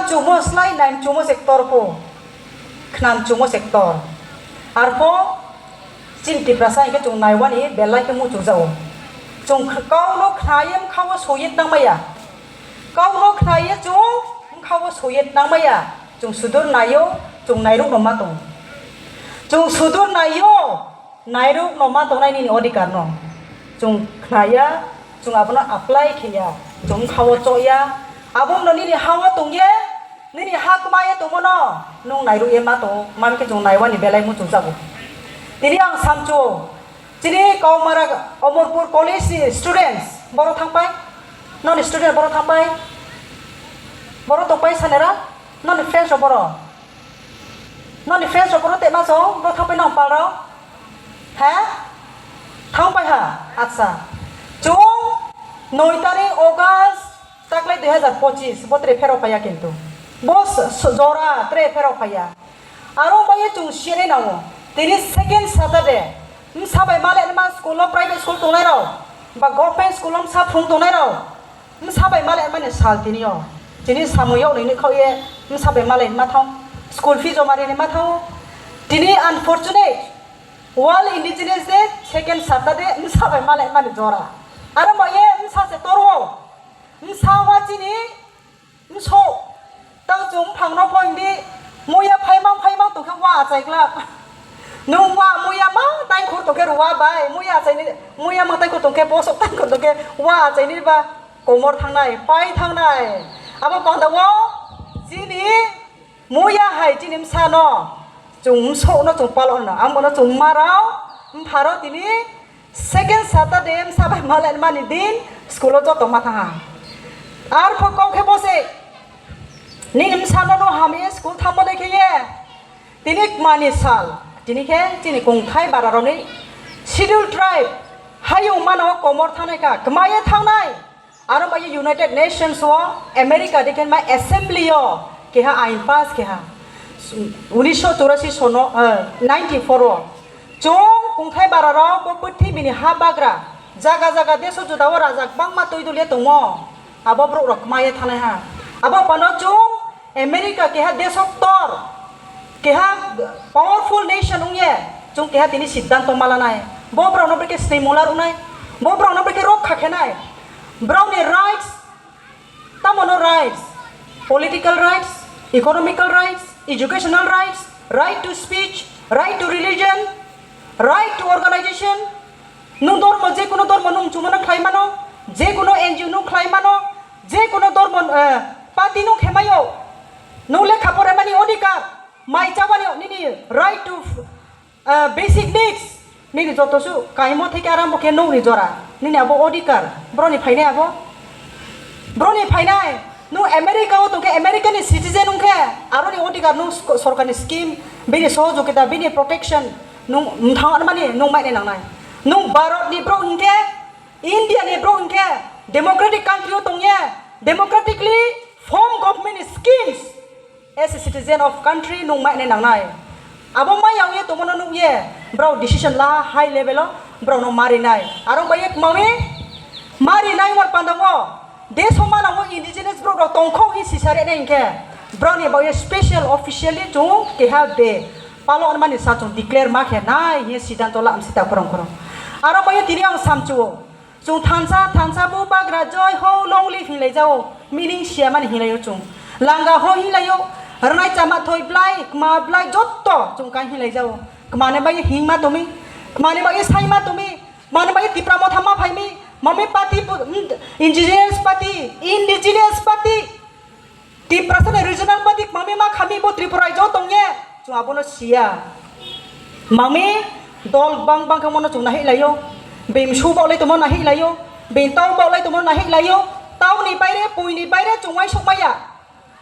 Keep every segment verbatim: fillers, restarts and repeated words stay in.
Chumo slai nai chumo se ktor po. Khna chumo se ktor. Arpho chini Tiprasa hingke chung naiwani belai khe muchung jago. Chung kau no khnaye mkha o soye tang maya. Kau no khnaye chung mkha o soye tang maya. Chung sudur naio, chung nairuk no ma tong. Chung sudur naio, nairuk no ma tongnai nini odhikar no. Chung khnaya, chung abono apply khiya, chung mkha o choya. Abo no nini ha o tongye, nini ha kma ye tongmo no, nung nairuk ye ma tong, ma khe chung naiwani belai muchung jago. Tini ang samchu, chini Kaumara Omorpur College ni students, boro thangpai? Noni student boro thangpai? Boro tongpai sanera? Noni friends rok boro? Noni friends rok boro tema so? Boro thangpai nong pal rok? He? Thangpai ha? Acha. Chung noi tarik August taklai dui hazar pochis, bo tre phero phaiya kintu. Bo s-, s-, jora tre phero phaiya. Aro bai chung siyanai nango. Tini second Saturday. Msa bai male ma school o private school tongnai rok. Ba government school o msa phung tongnai rok. Msa bai male mani sal tini o. Tini samung yok nini khao ye. Msa bai male ma thang. School fee joma rini ma thang. Tini unfortunate. World Indigenous Day, second Saturday, msa bai male mani jora. Aro bai ye msa se toro. Msa wa chini Mso, tang chum phang no phoin di, muya phaimang phaimang tongkhe wa achai glak. Nung wa muya ma tang khur tongkhe ruwa bai, muya achai ni, muya ma tang khur tongkhe bosok tang khur tongkhe wa achai ni ba komor thangnai, pai thangnai. Abo panda wo chini muya hai chini msa no, chung mso no chung palo no, amo no chung marao, mpharo tini Second Saturday msa bai malai mani din school o joto ma thanha. Arpho kok khe bo se nini msa no no hamya school thamma dai khe ye. Tini kmani sal, tini khe chini kungthai bara roni schedule tribe hayung mano komor thanai kha, kmai ye thangnai. Aro bai United Nations o America dikhen ma assembly o keha ain pass keha. Unisho chorasi sono, eh, ninety four o. Chwng kungthai bara rok bo pwthibini ha bagra jaga jaga deso juda o rajak bangma twi doliya tongo. Abo borok rok kmaiya thanai ha. Abo pano chwng America keha deso ktor, keha powerful nation wngye chwng keha tini siddhanto malanai. Bo borok no bwkhe snimung larwnai, bo borok no bwkhe rokha khenai. Borokni rights, tamo no rights, political rights, economical rights, educational rights, right to speech, right to religion, right to organization. Nung dormo, je kuno dormo nung chumano khlai mano, je kuno N G O nung khlai mano, je kuno dormo, eh, party nung khemayo, nung lekha pore mani odhikar, mai chabani nini right to, eh, basic needs, nini joto su kaimo theke arambo khe nungni jora, nini abo odhikar, broni phainai abo, broni phainai, nung America o tongkhe America ni citizen wngkhe, aroni odhikar nung sk-, sorkarni scheme, bini sohojogita, bini protection, nung mthang mani nung mainai nangnai, nung Bharat ni borok hwnkhe, India ni borok hwnkhe democratic country o tongye, democratically form government schemes as a citizen of country nung mainai nangnai. Abo mai yawi tongmano nukye, borok decision la high level o borok no marinai. Aro bai kmami marinai wal pandango, deso manango indigenous borok rok tongkho hi sisare nai hwnkhe, borok ni bai special officially chung keha de palo mani sa chung declare ma khe nai hi siddhanto la amsi ta khorang khorang. Aro bai tini ang samchuo. Chwng thansa, thansa bubagra, joi ho, long live hinlai jao, meaning siya mani hinlai o chwng. Langa ho hinlai o, rwnai chama thoi blai, kma blai, jotto chwng kai hinlai jao. Kmani bai hingma tumi, kmani bai saima tumi, kmani bai Tipra motha ma phaimi, mami party pu-, mm, indigenous party, indigenous party. Tiprasa ni regional party mami ma khami bo Tripura rajyo tongye, chwng abono siya. Mami dol bang bang khe mono chwng nahi laio, bemsu bo lai tongmo nahi laio, bentau bo lai tongmo nahi laio, tau ni baire, pui ni baire chwng uaisuk maya.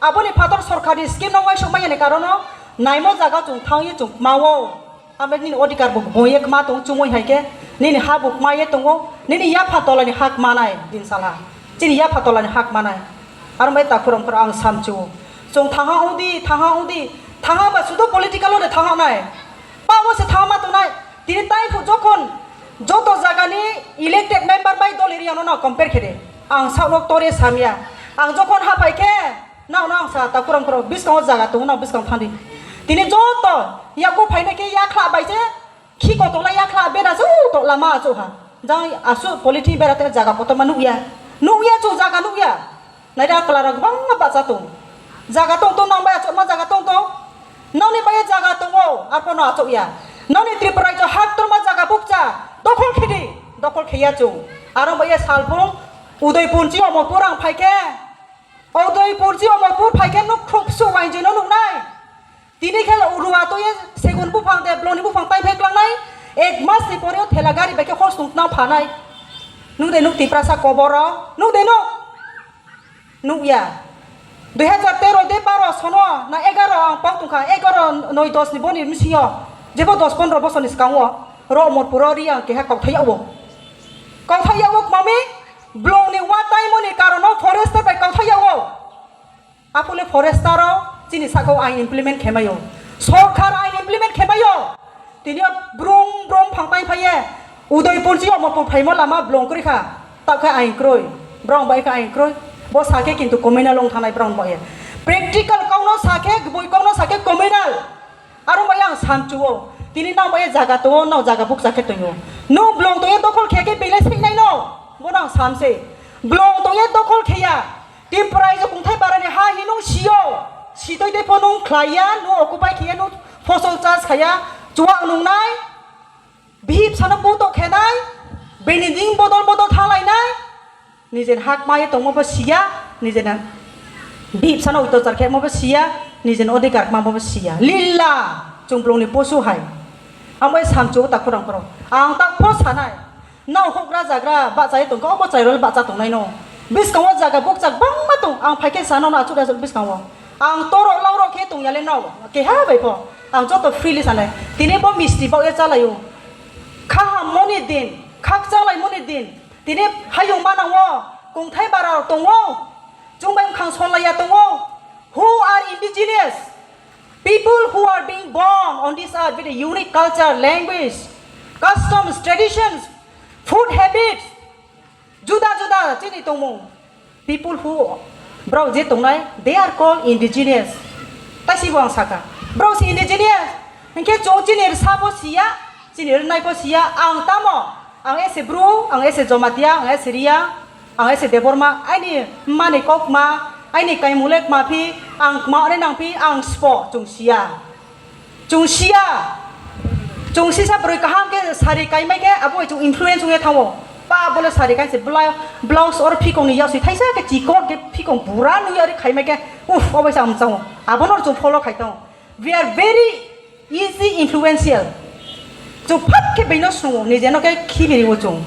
Aboni phator sorkar ni scheme no uaisuk maya ni karon no naimo jaga chwng thangye chwng mao. Amo nini odhikar bo boye kma tong chumui hai khe, nini ha bo kma ye tongo, nini yapha tola ni ha kma nai din sala, chini yapha tola ni ha kma nai. Aro mai ta khorang khorang ang samchu, chwng thangha udi, thangha udi, thangha ba sudo political o de thangha nai, pa o se thangha ma tongnai. Tini tai phu jokhon joto jaga ni elected member bai dol area no na compare khe de, ang saono tore samya, ang jokhon ha phai khe, Nang nang sa ta kurang kurang biskang o jaga tongo, nang biskang thangdi. Tini joto yago phaina khe yakhla bai se, khi kotokla yakhla bera su to lama asu ha. Jang asu polythene bera te jaga kotorma nukya. Nukya chu jaga nukya. Naida kala rok bangma bacha tong. Jaga tong tong nang bai achuk ma jaga tong tong. Nang ni bai jaga tongo, arpano achuk ya. Nang ni Tripura jo hak torma jaga bukcha. Dokhol khidi, dokhol khiya chu. Aro bai salpung Udaipur chi omo kurang phai khe. Udaipur chi Omorpur phai khe nuk khuk su wainjwi no nuknai. Tini khe rua to ye segun buphang de bloni buphang tai phai klangnai. Ek mas ni pore o thela gari bai khe hos nung tnang phanai. Nuk de nuk Tiprasa kobor o. Nuk de nuk. Nuk ya. Dui hajar tero de baro sono na egaro ang pok tongkha. Egaro noi dos ni boni bisingo. Jebo dos pondro bosor ni swkango. Ro Omorpur o ri ang keha kokthai yabo. Kokthai yabo mami. Blongni wa taimoni karono forester bai kauthai yago. Apole forestero chini sakao ain implement khemayo. Sorkar ain implement khemayo. Tini o brum brum phang tai phaiye. Udaipur chi Omorpur phaimo lama blong kwrwi kha. Tao khe ain kwrwi. Brong bai khe ain kwrwi. Bo sakhe kintu communal wng thanai brong bai. Practical kauno sakhe, gboi kauno sakhe communal. Aro bai ang samchuo, tini nang bai jaga tongo, nang jaga bukcha khe tongo. Nung blong tongye dokhol khe khe belai seinai no, bo nang samse. Blong tongye dokhol khe ya. Tiprai je kungthai barani ha hi nung sio. Sitoi de pho nung khlai ya, nung occupy khe ya, nung fosol chas kha ya. Chuak nung nai. Bihip sano buto khenai, bini ding bodol bodol thanglainai, nijen hak maya tongmo bo siya, nijen bihip sano uitochar khemo bo siya, nijen odhikar kma bo siya. Lila, chwng blongni posu hai. Amo samchu ta khurang khurang. Ang ta pho sanai. Nao hokra jagra bachai tongkha, obo chairol bacha tongnai no. Biskango jaga bokchak bangma tong, ang phaikhe sano na chukya biskango. Ang torok laurok khe tongya le no, keha bai pho. Ang joto freely sanai. Tini bo misti bokya chalaio. Khahammoni din, khakchanglaimoni din. Tini hayung manango, kungthai bara tongo. Chwng bai wngkhang sonlaiya tongo. Who are indigenous? People who are being born on this earth with a unique culture, language, customs, traditions, food habits, juda juda chini tongmung. People who, borok je tongnai, they are called indigenous. Tai sibo ang saka, borok se indigenous. Hinkhe chwng chini rwsa bo siya, chini rwnai bo siya. Ang tamo, ang ese Bru, ang ese Jomatia, ang ese Riya, ang ese Debbarma, aini mani kok ma, aini kaimung le kma phi, ang kma ore nang phi, ang spo chwng siya. Chwng siya. Chwng sisa bwrwi kaham khe sari kaimai khe abo bai chwng influence wngya thango. Pa bole sari kaise bla-, blouse or phikong ni yasi thaisa khe chikon khe phikong bura nui ari khaimai khe, uff, obo sa amchang. Abono chwng follow khai tong. We are very easy influential. Chwng phat khe bino sungo, nije no khe khibiri o chwng.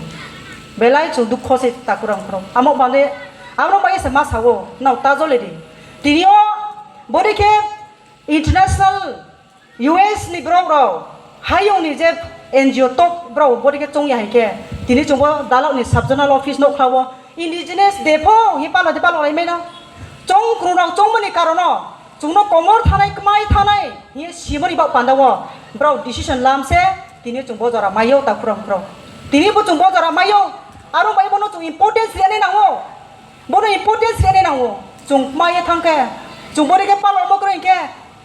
Belai chwng dukho se takurang khoro. Amo bale, amo bai se ma sawo, nao ta jole di. Tini o bori khe international U S ni borok rok, hayung ni je N G O top borok bori khe chong ya hai khe, tini chwng bo dalok ni sub zonal office nok kha o, indigenous de pho, hi palo de palo lai mai no. Chong krung rok chong mani karon o, chwng no komor thanai, kmai thanai, hi simoni bak panda o, borok decision lam se, tini chwng bo jora mai o ta khurang khurang. Tini bo chwng bo jora mai o, aro bai bono chwng importance rwnai nang o. Bono importance rwnai nang o. Chwng kmai ye thang khe, chwng bori khe palo mo kroi khe,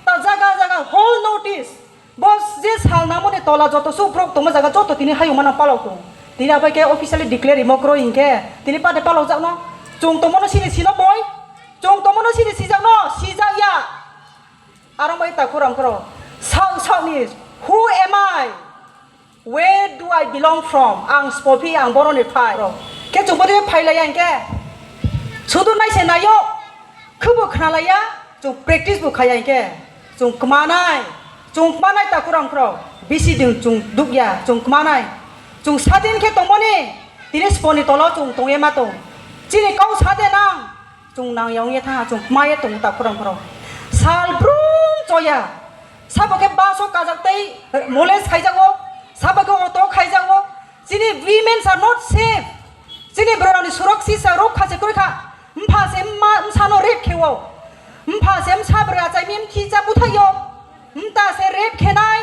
ta jaga jaga whole notice. Bo je sal nangmani tola joto subrok tongma jaga joto tini hayung mano palok tong. Tini abai khe officially declare rimo kroi hinkhe tini pate palok jakno. Chwng tongmano sini sino boi. Chwng tongmano sini sijakno, sijak ya. Aro bai ta khurang khoro. Sao sao ni, who am I? Where do I belong from? Ang spo phi, ang boroni phai. Khe chwng bori phai lai ya hinkhe. Sudu nai se naio. Khubu khna lai ya. Chwng practice bo khai ya hinkhe. Chwng kmanai. Chwng kmanai ta khurang khoro. Bisi ding chwng duk ya. Chwng kmanai. Chwng sadin khe tongmani. Tini sponi tolo chwng tong ye ma tong. Chini kau sade nang. Chwng nang ya wng ye thang ha, chwng kma ye tongo ta khorang khorang. Sal brum choya. Sabo khe bus o kajak tei molest khaijago. Sabo khe auto khaijago. Chini women are not safe. Chini bororokni suroksisa rok kha se kwrwi kha. Mpha se mma bwsano rape khe o. Mpha se bwsa bwrwi achai mi mkhi cha bwthai o. Mta se rape khenai.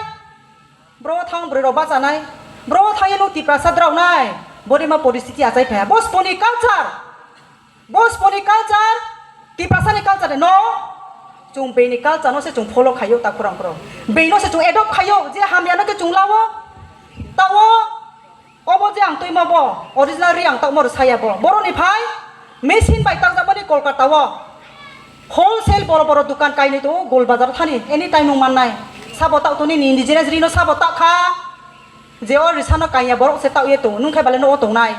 Bro thang bwrwi rok bachanai. Bro thang ye no Tiprasa draunai. Body ma poristiti achai phai. Bo sponi culture. Bo sponi culture, Tiprasani culture no, chwng bini culture no se chwng follow khaio ta khorang khorang. Bini no se chwng adopt khaio, je hamya no khe chwng lao. Tao, obo je ang twima bo, original ri ang tamo rwsaya bo. Boroni phai, machine bai takjak mani Kolkata o. Wholesale boro boro dukan kainwi tongo, Gol Bazar thani, anytime nwng mannai. Sabo tak toni ni indigenous ri no sabo tak kha. Je o rwsano kanya borok se taoe tongo, nwng khe bale no o tongnai.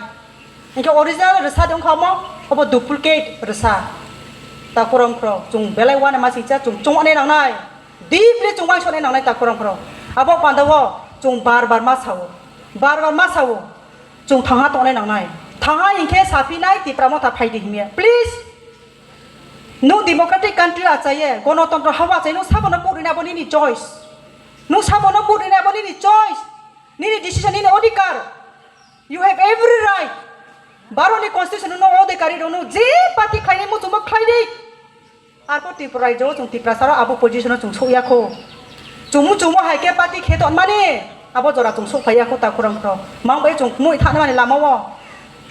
Hinkhe original rwsa de wngkha omo, obo duplicate rwsa. Ta khorang khorang, chwng belai uanama singcha, chwng chongmani nangnai. Deeply chwng uansuknai nangnai ta khorang khorang. Abo pandao chwng bar bar ma sao. Bar bar ma sao. Chwng thangha tongnai nangnai. Thangha hinkhe saphinai Tipra Motha phaidi himya. Please. Nwng democratic country achaye, gonotontro hao achaye, nwng sabono vote rina abo nini choice. Nwng sabono vote rina abo nini choice. Nini decision, nini odhikar. You have every right. Bharotni constitution no odhikari rok no je party khlainai muchungma khlai di. Arpor Tripura rajyo o chwng Tiprasa rok abo position o chwng sokya kho. Chwng muchungma hai khe party khe ton mani abo jora chwng sok phaiya kho ta khorang khorang. Mang bai chwng mui thana mani lama o.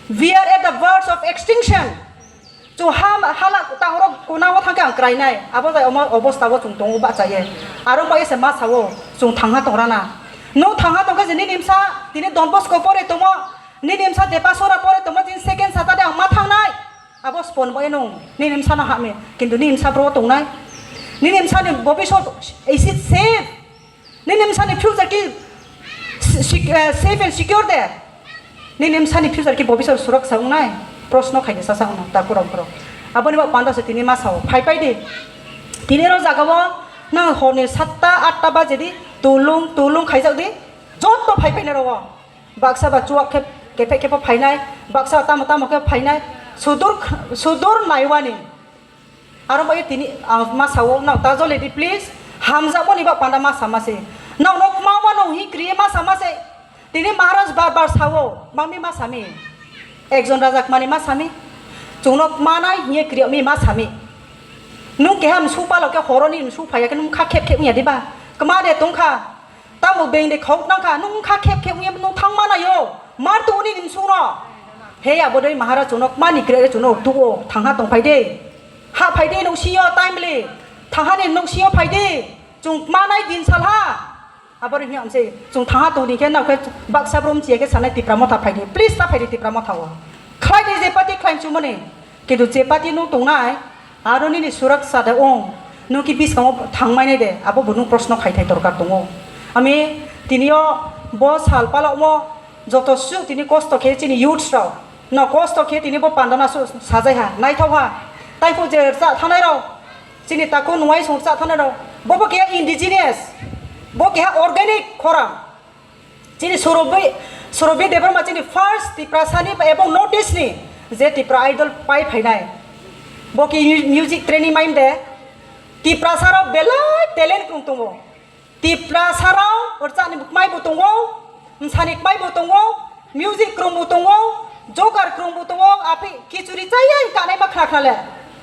We are at the verge of extinction. Chwng ha, hala tangrok kunao thangkhe ang krainai. Abo jai omo obostha o chwng tongo bachaye. Aro bai se ma sao chwng thangha tongrana. Nwng thangha tongkhe je nini msa tini Don Bosco pore tomo, nini msa Depasora pore tomo, tini second Saturday ang ma thangnai. Abo spon bo enong, nini msa no hame, kintu nini msa bro tongnai. Nini msa ni bobisot, is it safe? Nini msani future ki si-, si-, eh, safe and secure de? Nini msani future ki bobisor suraksa wngnai? Proshno khaidi sasa wngno ta khorang khorang. Aboni bo panda se tini ma sao, phai pai di. Tini ro jaga o nang horni satta atta baje di, tulung tulung khaijak di, jotto phai pai nai ro o. Baksa ba chuak khe kephek khe phainai, baksa tamo tamo khe phainai, sudur sudur naiwani. Aro bai tini, ah, ma sao, nang ta jole di please. Hamjakmani ba panda ma sama se. Nang nok ma ma nong hi kriye ma sama se. Tini Maharaj bar bar sao, mangmi ma sami. Ekjon raja kmani ma sami. Chwng nok manai hiye kriye mi ma sami. Nung keha msu palo ke horoni msu phaya ke nung kha khep khep ya diba. Kma de tong kha. Tamo beng de khok nang kha, nung kha khep khep ya nung thang mana yo. Mar tu uni nim sung no. He ya bodoi Maharaj chwng nok mani kriye chwng nok tu o thang ha tong phai de. Ha phai di nung sio timely. Thangha ni nung sio phai di. Chwng manai din sal ha. Aboni hiya amse chwng thangha tong di khe nang khe baksa brum chiya khe sanai Tipra Motha phai di. Please ta phai di Tipra Motha o. Khlai di je party khlai chumani. Kintu je party nung tongnai aro nini surak sada ong. Nung ki biskango thangmai nai de. Abo bo nung proshno khai thai dorkar tongo. Ami tini o bo sal palok mo joto sujuk tini kosto khe chini youths rok. No kosto khe tini bo panda no su-, sajai ha, naithok ha. Tai phu je rwchap thanai rok, chini takhuk nuai song rwchap thanai rok. Bo bo keha indigenous, bo keha organic khorang. Chini Surabhi, Surabhi Debbarma chini first Tiprasa ni ebong North East ni je Tipra Idol pai phainai. Bo ke mu-, music training maim de. Tiprasa rok belai talent krung tongo. Tiprasa rok rwchapni kmai bo tongo, msani kmai bo tongo, music krung bo tongo, jogar krung bo tongo, aphi kichuri chaya kanai ma khna khna le.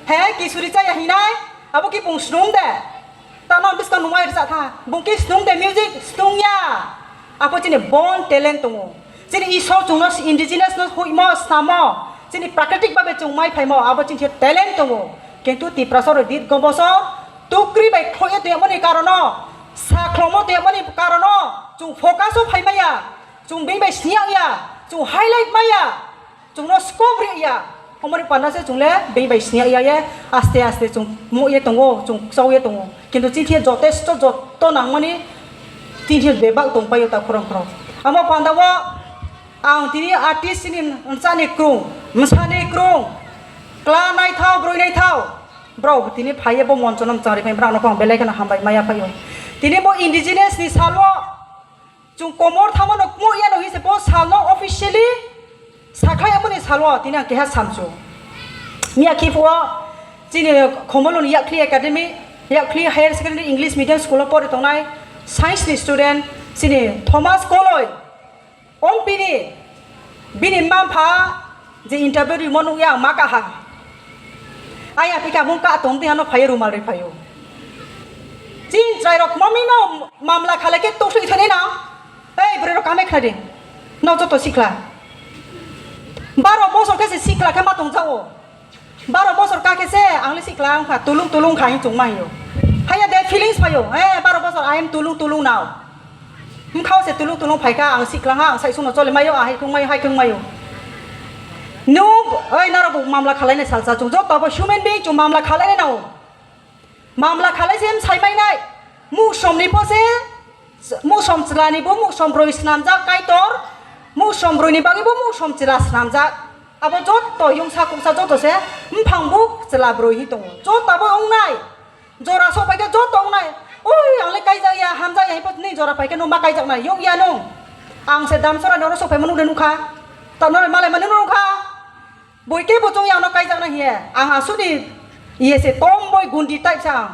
He, kichuri chaya hinai, abo ki bung snung de. Tamo bwskang nungmai rwchap kha, bung ki snung de music, snung ya. Abo chini born talent tongo. Chini Isor chwngno indigenous no huimo, samo, chini prakritik babe chwng mai phaimo, abo chini talent tongo. Kintu Tiprasa rok dit go boso tukri bai khloye tongmani karono, sa khlomo tongmani karono, chwng focus o phai maya, chwng bini bai sniya ya, chwng highlight maya, chwngno scope ri ya. Omoni panna se chwng le bini bai sniya ya ye, aste aste chwng mo ye tongo, chwng chao ye tongo. Kintu chini jotesto jotto nangmani chini bebak tong paio ta khorang khorang. Amo panda o ang tini artist ni msani krung, msani krung, kla naithao, broi naithao. Bro, tini phaiye bo moncho no mchang ri phai, bro, no kong belai kheno hambai maya phaio. Tini bo indigenous ni salo, chwng komor thangmano kmo yano hinse bo salno officially sakhlai amoni salo tini ang keha samchu. Miya khiphuru chini Khomoloni Yakhli Academy, Yakhli Higher Secondary English Medium School o pori tongnai science ni student chini Thomas Koloi. Om bini, bini mma mpha je interview rimo nukya ang ma kaha. Aya pika mung ka tong di hano phayo rumal ri phayo. Chini chwrai rok mami no mamla khale ke to sui thani na. Ei bwrwi rok kame khna di. No joto sikla. Baro bosor khe se sikla khe ma tong jao. Baro bosor kake se ang le sikla wngkha, tulung tulung kha hing chungma hio. Haya de feelings phaio, eh, baro bosor I am tulung tulung now. Mkhao se tulung tulung phaikha, ang sikla ha, ang sai sungno chole maio, ahai khung maio, hai khung maio. Nu, oi, naro bo mamla khalai nai salsa chung, joto bo human being chung mamla khalai nai nao. Mamla khalai se sai mai nai. Musom ni pho se, musom chwla ni bo musom broi snamjak Kaitor, musom broi ni bagwi bo musom chwla snamjak. Abo joto yungsa kuksa joto se mphang buk chwla broi hi tongo. Joto abo wngnai. Jora sok phaikhe joto wngnai. Oi, ang le kaijak ya, hamjak ya, hipot ni jora phaikhe no ma kaijak nai, yok ya no. Ang se damsora ni oro sok phaima nukle nukha. Ta no malai mani nukha. Boi kebo chong yang no kaijak nai hiye. Ang asuni iye se tomboi gundi type sa ang.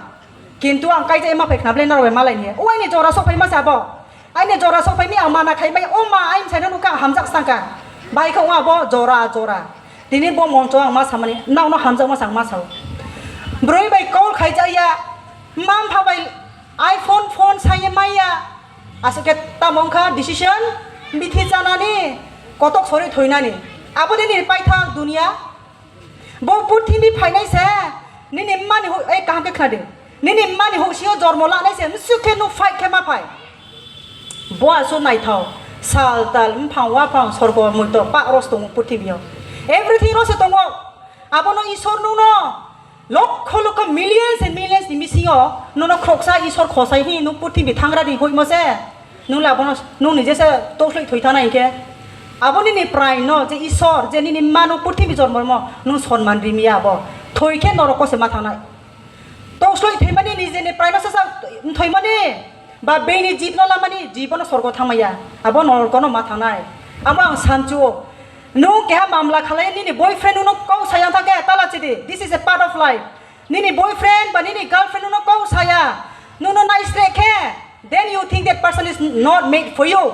Kintu ang kaijak ma phaikha bole naro bai malai ni. O aini jora sok phaima sa bo. Aini jora sok phaimi ang mana khai mai, o ma, aini sai no nukha, hamjak sangka. Bai kha abo jora, jora. Tini bo moncho ang ma samani, nao no hamjak ma sang ma sao. Broi bai call khai ja ya, mam pha bai iPhone phone sai maya. Asuk ke tamo wngkha decision, bithi chanani, kotok sori thoinani. Abo de ni paithak dunia. Bo purthimbi phainai se, nini mani hu-, ei, kaham khe khna di. Nini mani husio jormo lanai se, msuk khe nuk phai khe ma phai. Bo asu naithao, sal tal, mphang waphang, sorgo muito, pak ros tongo purthimbi o. Everything ro se tongo. Abono Isor nungno lokho lokho, millions and millions ni bisingo nono khoroksa Isor khosai hi nuk purthimbi thangra di hoimo se. Nung le abono, nung ni jesa tosloi thoi thana hinkhe, abo nini prai no je Isor, je nini mano purthimbi jormo rimo, nung sonman rimiya abo. Thoi khe norok kose ma thangnai. Tosloi thoimani nijeni prai no sasa thoimani, ba bini jib no lamani, jib no sorgo thangmaya. Abo norok no ma thangnai. Amo ang sanchuo. Nung keha mamla khalai nini boyfriend no kau saya thangkhe tala chidi. This is a part of life. Nini boyfriend ba nini girlfriend no kau saya. Nung no nai sre khe. Then you think that person is not made for you.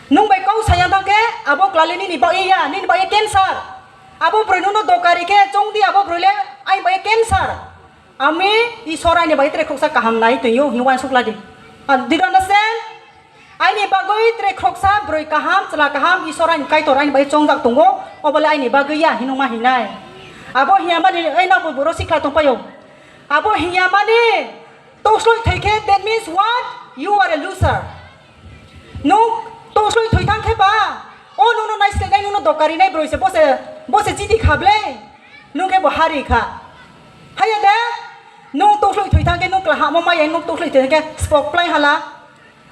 Nung bai kau sayang thang khe abo klale nini bagwi ya, nini bagwi cancer. Abo broi nung no dokari khe chong di, abo broi le ai bai cancer. Ami Isor aini bai tre khoksa kaham nai twi yo, hini uansuk ladi. Ah, did you understand? Aini bagwi tre khoksa broi kaham, chwla kaham, Isor aini Kaitor aini bai chongjak tongo, obo le aini bagwi ya, hinung ma hinai. Abo hiya mani, ei nabo boro sikla tongpaio. Abo hiya mani, Tosloi thoi khe, that means what? You are a loser. Nung tosloi thoi thang khe ba, o nung no nai sle nai, nung no dokari nai broi se, bo se, bo se chidi kha ble. Nung khe bo hari kha. Haya de, nung tosloi thoi thang khe nung kla hamo maya, nung tosloi thoi thang khe spok plai hala.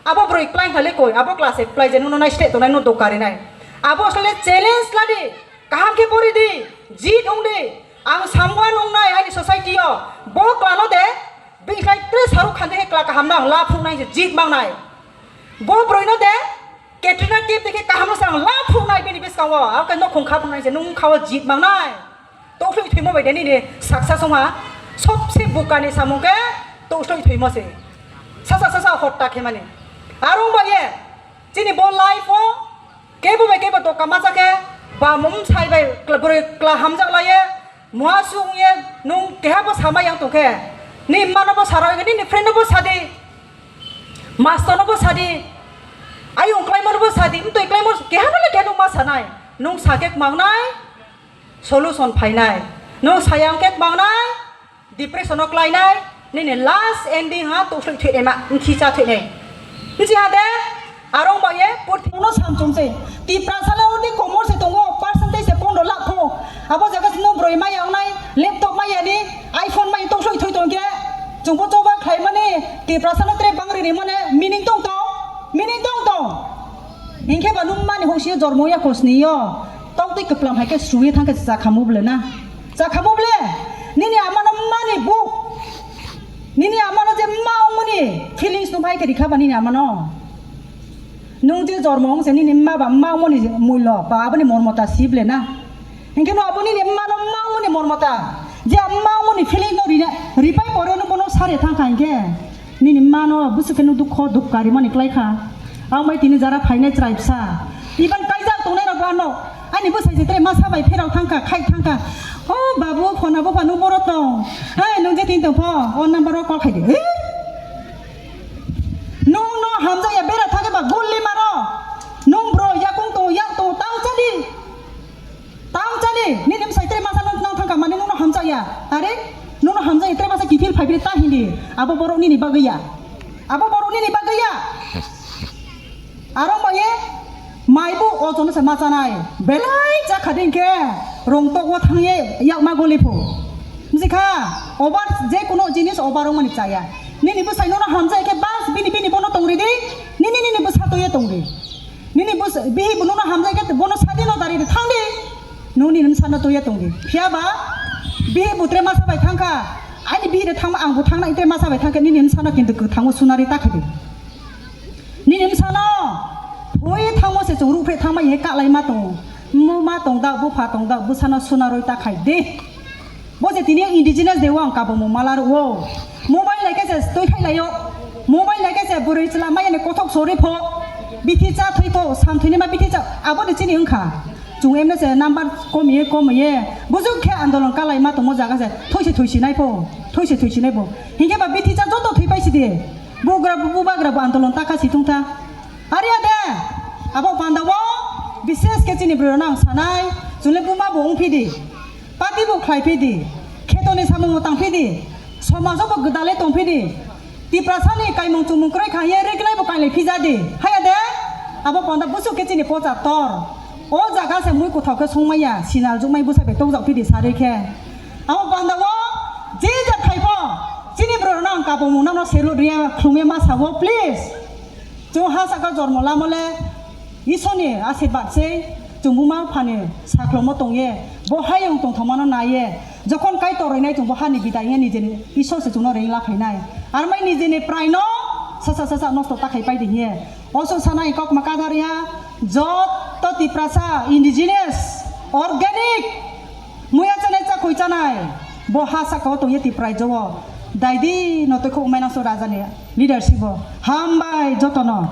Abo broi klai hale koi, abo class eight plai je nung no nai sle tongnai, nung dokari nai. Abo sle challenge ladi, kaham khe pori di, jit ong di. Ang samwan ong nai aini society o, bo kla no de, Bini khlai tre Shahrukh Khan de khe kla kaham nang la phung nai se jit mang nai. Bo broi no de Katrina Kaif de khe kaham no sang la phung nai bini bwskango. Abo khe nokhung kha phung nai se nung kha o jit mang nai. Tosloi thoimo bai de nini saksa songha sobse bukani samung khe tosloi thoimo se. Sasa sasa hotta khe mani. Arung bai ye chini bo life o kebo bai kebo doka macha khe ba mum sai bai kla-, bwrwi kla hamjak lai ye. Muha sung ye nung keha bo sama yang tong khe, ni mma no bo sa rw, ni, ni friend no bo sa di, master no bo sa di, ayung klai mo no bo sa di, mtwi klai mo keha no le keha nung ma sa nai, nung sa khe mang nai, solution phai nai, nung sa yang khe mang nai, depression no klai nai, nini last ending ha tosloi thoi nai ma, mthi cha thoi nai. Mchi ha de, arong ba ye, purthimo no samchung se. Tiprasa le odi komor se tongo, percentage se pondro lakh pho. Abo jaga se no broi ma yang nai, laptop ma yani, iPhone ma tosloi thoi tong khe. Chungbo choba khlai mani, Tiprasa no tre bangri ni mane, meaning tong tong, meaning tong tong. Hinkhe ba nung mani hok sini jormo ya kosni yo. Tau twi kwplam hai khe srui thang khe cha khamu ble na. Cha khamu ble. Nini ama no mani bu. Nini ama no je ma ongmani feelings no bai khe rikha ba nini ama no. Nung je jormo ong se nini ma ba ma ongmani mullo ba aboni mormota si ble na. Hinkhe no abo nini ma no ma ongmani mormota. Je ma ongmani feeling no rina ripai pore no bono sare thang kha hinkhe. Nini mano bwswk khe nw dukho dukka rimani klai kha. Ang bai tini jara phainai chwrai bwsa. Iban kaijak tongnai rok bo ano. Ani bwsai se tre masa bai pherok thang kha, khai thang kha. O babu, phone abo phano boro tong. Hai, nung je tini tong pho, o number o call khai di. Hi? Nung no hamjak ya bera thang khe ba gulli maro. Nung bro yakung tongo, yak tongo, tang chali. Tang chali, nini bwsai tre masa nung nang thang kha mani Are, nono hamjak itre masa kiphil phaiphile ta hindi. Abo borok nini bagwi ya. Abo borok nini bagwi ya. Aro maye, maibu o jono se machanai. Belai chakha din khe, rongtok o thangye yakma goli pho. Mjikha, obar je kuno jinis obar wngmani chaya. Nini bwsai nono hamjak khe bas bini bini bono tongri di. Nini nini bwsa toye tongri. Nini bus-, bihi bo nono hamjak khe bono sadi no dari di thang di. Nini bwsa no toye tongri. Phiya ba bihi bo tre masa bai thangkha. Ani bihi de thangma ang bo thangna itre masa bai thangkha nini bwsa no kintu kwthango sunari ta khaidi. Nini bwsano thoi thangmo se chwng ruhphreh thangma ye kalai ma tongo. Mo ma tong dak, bupha tong dak, bwsano sunaroi ta khai de. Bo je tini indigenous de o ang kabomung mala rwo. Mobile lai khe se twi khai laio. Mobile lai khe se bwrwi chwla maya ni kothok sori pho. Bithi cha thwi pho, sam thwini ma bithi cha, abo de chini wngkha. Chwng emne se number kom ye kom ye. Bujuk khe andolon kalai ma tongmo jaga se thoi se thoi si nai pho. Thoi se thoi si nai pho. Hinkhe ba bithi cha joto thwi pai si de. Bugra bu-, bubagra bo andolon taka si thung tha. Arya de, abo panda o bises khe chini bwrwi rok nang sanai, chwngno buma bo wng phi di, party bo khlai phi di, kheto ni samung bo tang phi di, somaj o bo gwdal le tong phi di, Tiprasa ni kaimung chumung kwrwi kha ye rwknai bo kailai phi ja di, haya de, abo panda busuk khe chini pocha tor, o jaga se mui kwthok khe song maya, sinal jukmai bwsa bai tok jak phi di sarwi khe, abo panda o je ja khai pho, chini bwrwi rok nang kabomung nang no salute riya khlum ye ma sa o please. Chwng ha saka jormo lamo le Iswrni asirbad se chwng buma phani saklomo tong ye, bo hayung tongthokmano nai ye, jokhon Kaitor roinai chwng bo hani bidai wngya nijeni Iswr se chwngno ring laphainai. Armai nijeni praino sasa sasa nosto ta khai pai di hiye. Oso sanai kokma kadar ya, jotto Tiprasa indigenous organic Muya chanai, chakhoi chanai, bo ha saka o tongye Tiprai jo o. Daidi no twi khuk mainang so raja ni leadership o. Hambai jotono.